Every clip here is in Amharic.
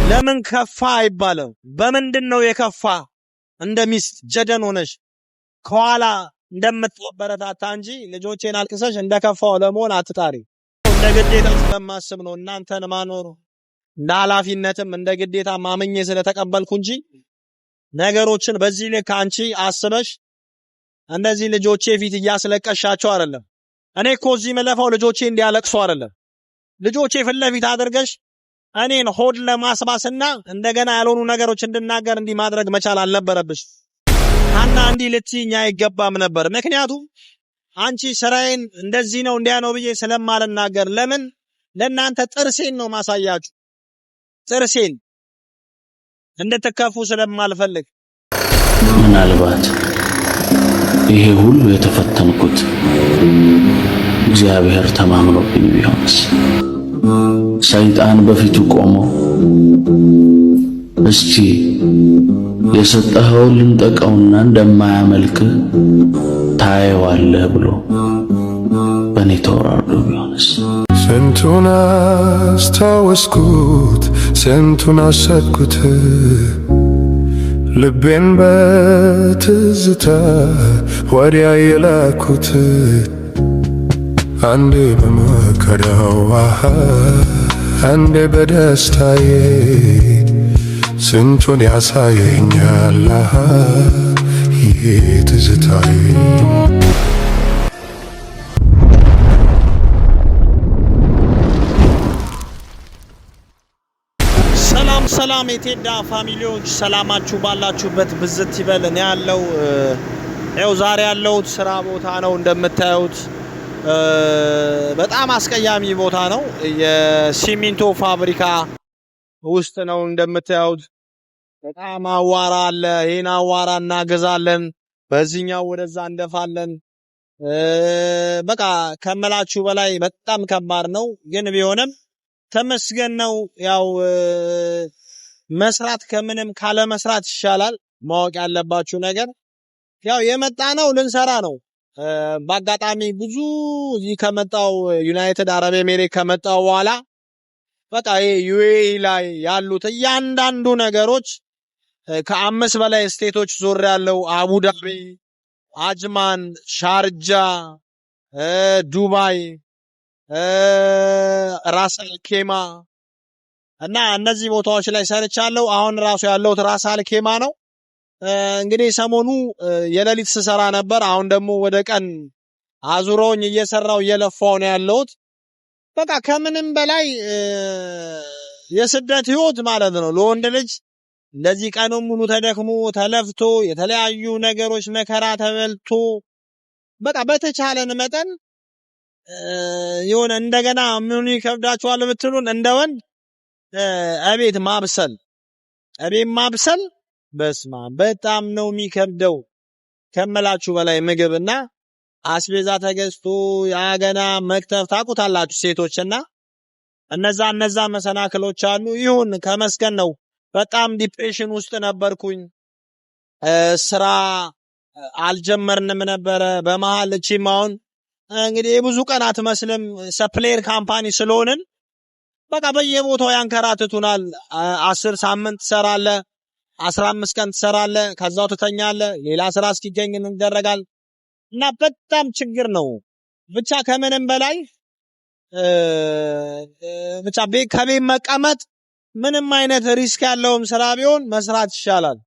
ለምን ከፋ አይባልም። በምንድን ነው የከፋ? እንደ ሚስት ጀደን ሆነሽ ከኋላ እንደምትበረታታ እንጂ ልጆቼን አልቅሰሽ እንደ ከፋው ለመሆን አትጣሪ። እንደ ግዴታ ስለማስብ ነው እናንተን ማኖሩ እንደ ኃላፊነትም እንደ ግዴታ ማመኜ ስለተቀበልኩ እንጂ ነገሮችን በዚህ ልክ አንቺ አስበሽ እንደዚህ ልጆቼ ፊት እያስለቀሻቸው አይደለም። እኔ እኮ እዚህ የምለፋው ልጆቼ እንዲያለቅሱ አይደለም። ልጆቼ ፊት ለፊት አድርገሽ እኔን ሆድ ለማስባስና እንደገና ያልሆኑ ነገሮች እንድናገር እንዲህ ማድረግ መቻል አልነበረብሽ። ሀና እንዲህ ልትይኝ አይገባም ነበር። ምክንያቱም አንቺ ስራዬን እንደዚህ ነው እንዲያ ነው ብዬ ስለማልናገር ለምን ለእናንተ ጥርሴን ነው ማሳያችሁ፣ ጥርሴን እንድትከፉ ስለማልፈልግ። ምናልባት ይሄ ሁሉ የተፈተንኩት እግዚአብሔር ተማምኖብኝ ቢሆንስ? ሰይጣን በፊቱ ቆሞ እስቲ የሰጠኸውን ልንጠቀውና እንደማያመልክህ ታየዋለህ ብሎ በእኔ ተወራርዶ ቢሆንስ? ስንቱን አስታወስኩት፣ ስንቱን አሰብኩት፣ ልቤን በትዝታ ወዲያ የላኩት። አንዴ በመከራው አንዴ በደስታዬ ስንቱን ያሳየኛል ይሄ ትዝታዬ። ሰላም ሰላም፣ የቴዳ family ዎች ሰላማችሁ ባላችሁበት ብዝት ይበል። እኔ ያለው ያው ዛሬ ያለሁት ስራ ቦታ ነው። እንደምታዩት በጣም አስቀያሚ ቦታ ነው። የሲሚንቶ ፋብሪካ ውስጥ ነው። እንደምታዩት በጣም አዋራ አለ። ይህን አዋራ እናገዛለን፣ በዚህኛው ወደዛ እንደፋለን። በቃ ከመላችሁ በላይ በጣም ከባድ ነው። ግን ቢሆንም ተመስገን ነው። ያው መስራት ከምንም ካለ መስራት ይሻላል። ማወቅ ያለባችሁ ነገር ያው የመጣ ነው ልንሰራ ነው። በአጋጣሚ ብዙ እዚህ ከመጣው ዩናይትድ አረብ ኤሜሬት ከመጣው በኋላ በቃ ይሄ UAE ላይ ያሉት እያንዳንዱ ነገሮች ከ5 በላይ state ኦች ዞር ያለው አቡዳቢ፣ አጅማን፣ ሻርጃ፣ ዱባይ፣ ራስ አልኬማ እና እነዚህ ቦታዎች ላይ ሰርቻለሁ። አሁን ራሱ ያለሁት ራስ አልኬማ ነው። እንግዲህ ሰሞኑ የሌሊት ስሰራ ነበር። አሁን ደግሞ ወደ ቀን አዙረውኝ እየሰራው እየለፋው ነው ያለሁት። በቃ ከምንም በላይ የስደት ህይወት ማለት ነው ለወንድ ልጅ እንደዚህ ቀኑን ሙሉ ተደክሞ ተለፍቶ የተለያዩ ነገሮች መከራ ተበልቶ በቃ በተቻለን መጠን የሆነ እንደገና ምኑ ይከብዳችኋል ብትሉን እንደ ወንድ እቤት ማብሰል እቤት ማብሰል በስማ በጣም ነው የሚከብደው ከመላችሁ በላይ ምግብና አስቤዛ ተገዝቶ ያገና መክተፍ ታውቁታላችሁ ሴቶችና እነዛ እነዛ መሰናክሎች አሉ። ይሁን ከመስገን ነው። በጣም depression ውስጥ ነበርኩኝ። ስራ አልጀመርንም ነበረ በመሀል። እቺም አሁን እንግዲህ የብዙ ቀን አትመስልም supplier company ስለሆንን በቃ በየቦታው ያንከራትቱናል። 10 ሳምንት ትሰራለህ፣ 15 ቀን ትሰራለህ፣ ከዛው ትተኛለህ፣ ሌላ ስራ እስኪገኝ ይደረጋል እና በጣም ችግር ነው። ብቻ ከምንም በላይ ብቻ ከቤት መቀመጥ ምንም አይነት risk ያለውም ስራ ቢሆን መስራት ይሻላል።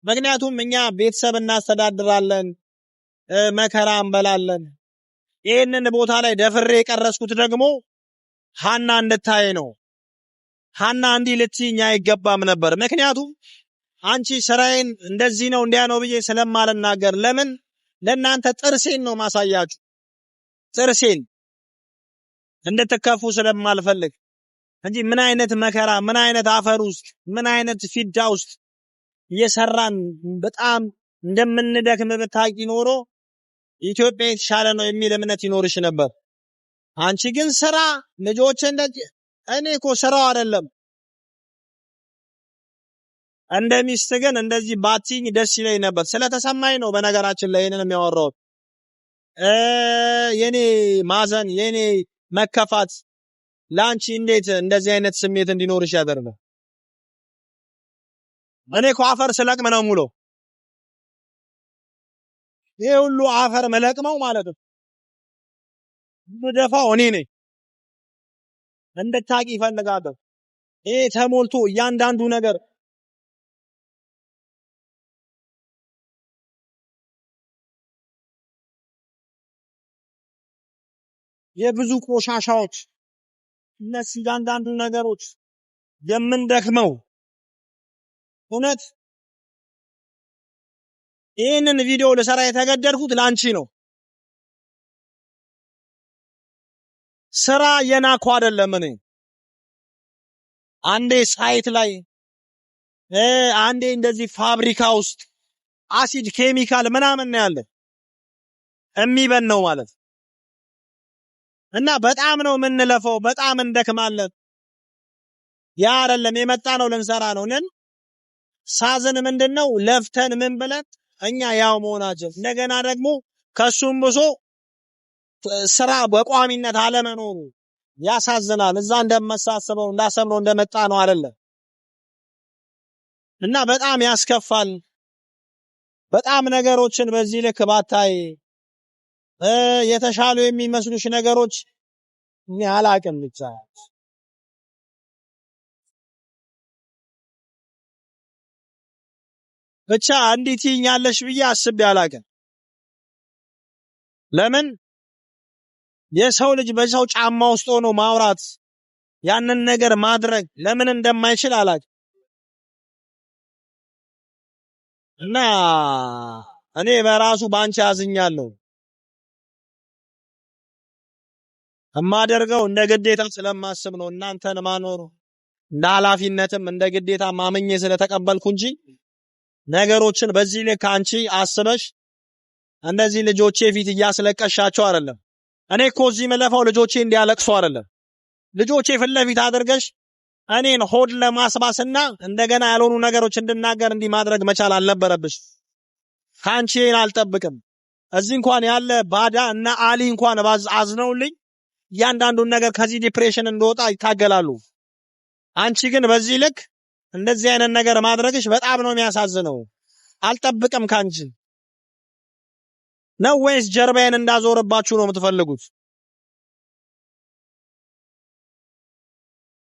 ምክንያቱም እኛ ቤተሰብ እናስተዳድራለን፣ መከራ እንበላለን። ይህንን ቦታ ላይ ደፍሬ የቀረስኩት ደግሞ ሀና እንድታይ ነው። ሀና እንዲህ ልትይኝ አይገባም ነበር። ምክንያቱም አንቺ ስራዬን እንደዚህ ነው እንዲያ ነው ብዬ ስለማልናገር ለምን ለእናንተ ጥርሴን ነው ማሳያችሁ፣ ጥርሴን እንድትከፉ ስለማልፈልግ እንጂ ምን አይነት መከራ ምን አይነት አፈር ውስጥ ምን አይነት ፊዳ ውስጥ እየሰራን በጣም እንደምንደክም ብታቂ ኖሮ ኢትዮጵያ የተሻለ ነው የሚል እምነት ይኖርሽ ነበር። አንቺ ግን ስራ ልጆች እንደዚህ እኔ እኮ ስራው አይደለም እንደ ሚስት ግን እንደዚህ ባትይኝ ደስ ይለኝ ነበር። ስለተሰማኝ ነው በነገራችን ላይ ይሄንን የሚያወራው። የኔ ማዘን የኔ መከፋት ለአንቺ እንዴት እንደዚህ አይነት ስሜት እንዲኖርሽ ያደርጋል? እኔ እኮ አፈር ስለቅም ነው ሙሎ ይሄ ሁሉ አፈር መለቅመው ማለት ነው ምደፋው እኔ ነኝ። እንድታቂ ይፈልጋለሁ። ይሄ ተሞልቶ እያንዳንዱ ነገር የብዙ ቆሻሻዎች እነሱ እያንዳንዱ ነገሮች የምንደክመው እውነት ይህንን ቪዲዮ ልሰራ የተገደድኩት ለአንቺ ነው። ስራ የናኩ አይደለም። እኔ አንዴ site ላይ አንዴ እንደዚህ ፋብሪካ ውስጥ አሲድ ኬሚካል ምናምን ነው ያለ የሚበን ነው ማለት እና በጣም ነው የምንለፈው፣ በጣም እንደክማለን። ያ አይደለም የመጣ ነው ልንሰራ ነው። ነን ሳዝን ምንድነው ለፍተን ምን ብለን እኛ ያው መሆናችን እንደገና ደግሞ ከሱም ብሶ ስራ በቋሚነት አለመኖሩ ያሳዝናል። እዛ እንደመሳሰበው እንዳሰብነው እንደመጣ ነው አይደለም እና በጣም ያስከፋል። በጣም ነገሮችን በዚህ ልክ ባታይ የተሻሉ የሚመስሉሽ ነገሮች እኔ አላቅም። ብቻ ብቻ እንዲህ ትይኛለሽ ብዬ አስቤ አላቅም። ለምን የሰው ልጅ በሰው ጫማ ውስጥ ሆኖ ማውራት ያንን ነገር ማድረግ ለምን እንደማይችል አላቅም። እና እኔ በራሱ ባንቺ አዝኛለሁ። የማደርገው እንደ ግዴታ ስለማስብ ነው። እናንተን ማኖር እንደ ኃላፊነትም እንደ ግዴታ ማመኜ ስለተቀበልኩ እንጂ ነገሮችን በዚህ ልክ አንቺ አስበሽ እንደዚህ ልጆቼ ፊት እያስለቀሻቸው አይደለም። እኔ እኮ እዚህ የምለፋው ልጆቼ እንዲያለቅሱ አይደለም። ልጆቼ ፊት ለፊት አድርገሽ እኔን ሆድ ለማስባስና እንደገና ያልሆኑ ነገሮች እንድናገር እንዲህ ማድረግ መቻል አልነበረብሽ። ከአንቺ ይሄን አልጠብቅም። እዚህ እንኳን ያለ ባዳ እና አሊ እንኳን አዝነውልኝ እያንዳንዱን ነገር ከዚህ depression እንደወጣ ይታገላሉ። አንቺ ግን በዚህ ልክ እንደዚህ አይነት ነገር ማድረግሽ በጣም ነው የሚያሳዝነው። አልጠብቅም ካንቺ ነው ወይስ ጀርባዬን እንዳዞርባችሁ ነው የምትፈልጉት?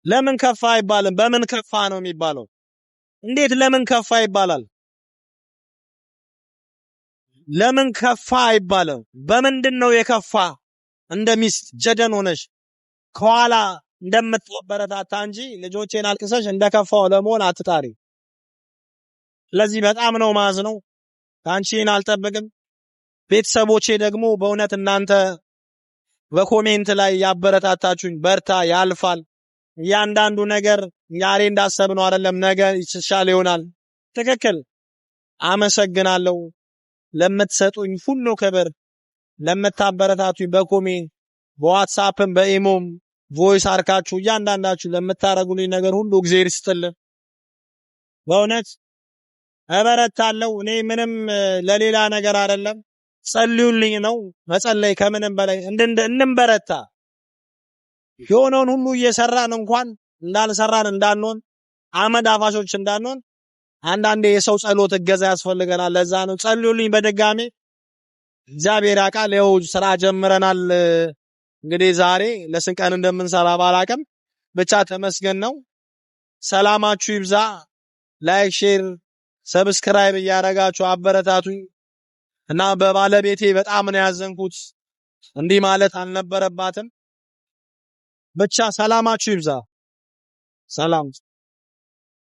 ለምን ከፋ አይባልም። በምን ከፋ ነው የሚባለው? እንዴት ለምን ከፋ ይባላል? ለምን ከፋ አይባልም። በምንድን ነው የከፋ? እንደ ሚስት ጀደን ሆነሽ ከኋላ እንደምትበረታታ እንጂ ልጆቼን አልቅሰሽ እንደከፋው ለመሆን አትጣሪ። ስለዚህ በጣም ነው ማዝነው። ካንቺን አልጠብቅም። ቤተሰቦቼ ደግሞ በእውነት እናንተ በ comment ላይ ያበረታታችሁኝ፣ በርታ፣ ያልፋል፣ እያንዳንዱ ነገር ዛሬ እንዳሰብነው አይደለም፣ ነገ ይሻል ይሆናል። ትክክል። አመሰግናለሁ ለምትሰጡኝ ሁሉ ክብር፣ ለምታበረታቱኝ በ comment በዋትሳፕም በኢሞም voice አርካችሁ እያንዳንዳችሁ ለምታረጉልኝ ነገር ሁሉ እግዚአብሔር ይስጥልን። በእውነት እበረታለሁ። እኔ ምንም ለሌላ ነገር አይደለም፣ ጸልዩልኝ ነው መጸለይ። ከምንም በላይ እንድንበረታ የሆነውን ሁሉ እየሰራን እንኳን እንዳልሰራን እንዳንሆን፣ አመድ አፋሾች እንዳንሆን አንዳንዴ የሰው ጸሎት እገዛ ያስፈልገናል። ለዛ ነው ጸልዩልኝ። በድጋሜ እግዚአብሔር ያውቃል። ይኸው ስራ ጀምረናል። እንግዲህ ዛሬ ለስንት ቀን እንደምንሰራ ባላቅም ብቻ ተመስገን ነው። ሰላማችሁ ይብዛ። like፣ share፣ subscribe እያደረጋችሁ አበረታቱኝ እና በባለቤቴ በጣም ነው ያዘንኩት። እንዲህ ማለት አልነበረባትም። ብቻ ሰላማችሁ ይብዛ። ሰላም።